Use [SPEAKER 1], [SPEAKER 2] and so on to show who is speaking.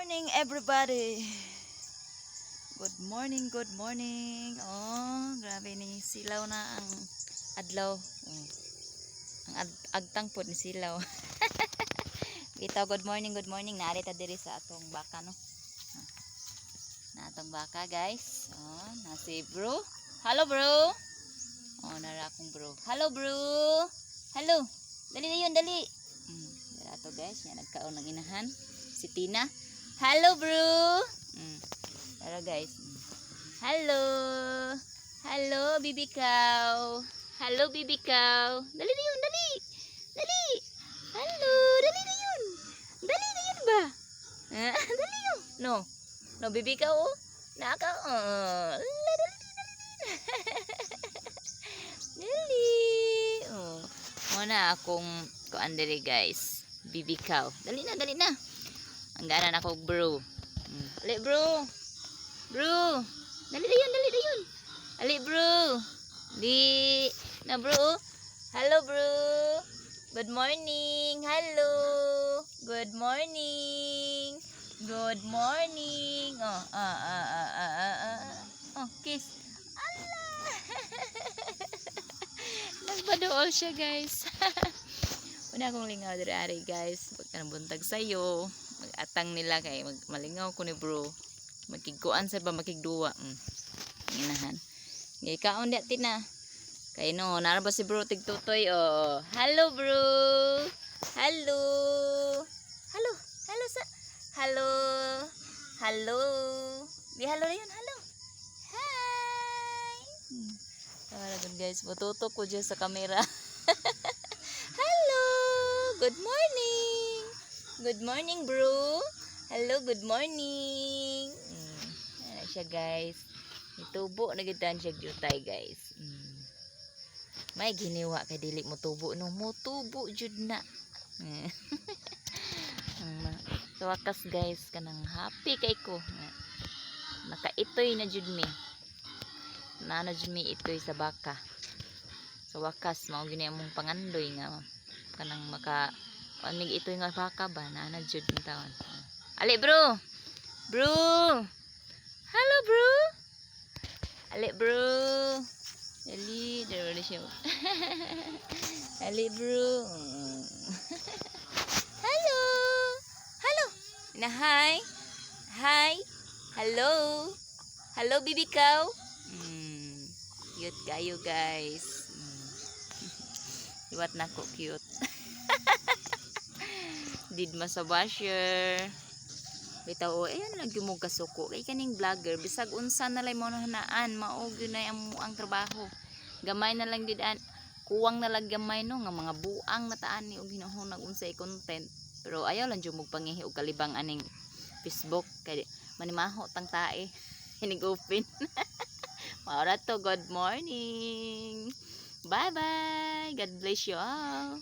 [SPEAKER 1] Morning, everybody. Good morning, good morning. Oh, grabe ni silaw na ang adlaw. Oh. Ang agtang pod ni silaw. Bitaw, good morning, good morning. Naari ta diri sa atong baka, no. Ah. Na atong baka, guys. Oh, na si bro. Hello, bro. Oh, nara akong bro. Hello, bro. Hello. Dali na yun, dali. Dara to, guys. Yan, nagkaon ng inahan. Si Tina. Hello, bro. Tara, guys. Hello. Hello, baby cow. Hello, baby cow. Dali na yun, dali. Dali. Hello, dali na yun. Dali na yun ba? Ah, dali no. No. No, baby cow. Oh. Naka. Oh. Dali, dali, dali, dali. Dali. Oh. Muna akong kuan diri, guys. Baby cow. Dali na, dali na. Ang gana na ako, bro. Ali, bro. Bro. Dali na yun, dali na yun. Ali, bro. Di. Na, bro. Hello, bro. Good morning. Hello. Good morning. Good morning. Oh, ah, ah, ah, ah, ah, ah. Oh, kiss. Ala. Nagpaduol siya, guys. Una akong lingaw diri ari, guys. Pagka buntag sayo, mag-atang nila kay mag malingaw ko ni bro. Makigkuan sa ba, makigduwa. Inahan. Ngay kaon di tina. Kay no, nara ba si bro tigtutoy, oh. Hello, bro. Hello. Hello. Hello sa. Hello. Hello. Di hello na yun, hello. Hi. Tara guys, mututok ko dyan sa camera. Hello. Good morning. Good morning, bro. Hello, good morning. Ayan siya, guys. Itubo na gid siya jutay, guys. May giniwa kay dili mo tubo, no, mo tubo jud na. Sa wakas, guys, kanang happy kay ko. Nakaitoy na jud mi. Naa na jud mi itoy sa baka. Sa wakas, mao gini among pangandoy nga kanang maka kuan mig itoy nga baka ba, naa na jud ni taon. Ali, bro. Bro. Hello, bro. Ali, bro. Ali, dali na siya. Ali, bro. Hello. Hello. Na hi. Hi. Hello. Hello, baby cow. Cute kayo, guys. Iwat na ko cute. Did sa basher. Bitaw o, ayan lang gyud mo kasuko. Kay kaning vlogger, bisag unsa na lang mo naan, mao gyud na ang trabaho. Gamay na lang gyud an, kuwang na lang gamay, no, nga mga buang na taan ni og hinahon nag unsay content. Pero ayaw lang jud mo pangihi og kalibang aning Facebook kay manimaho tang tae hinig open. Mao ra to, good morning. Bye bye. God bless you all.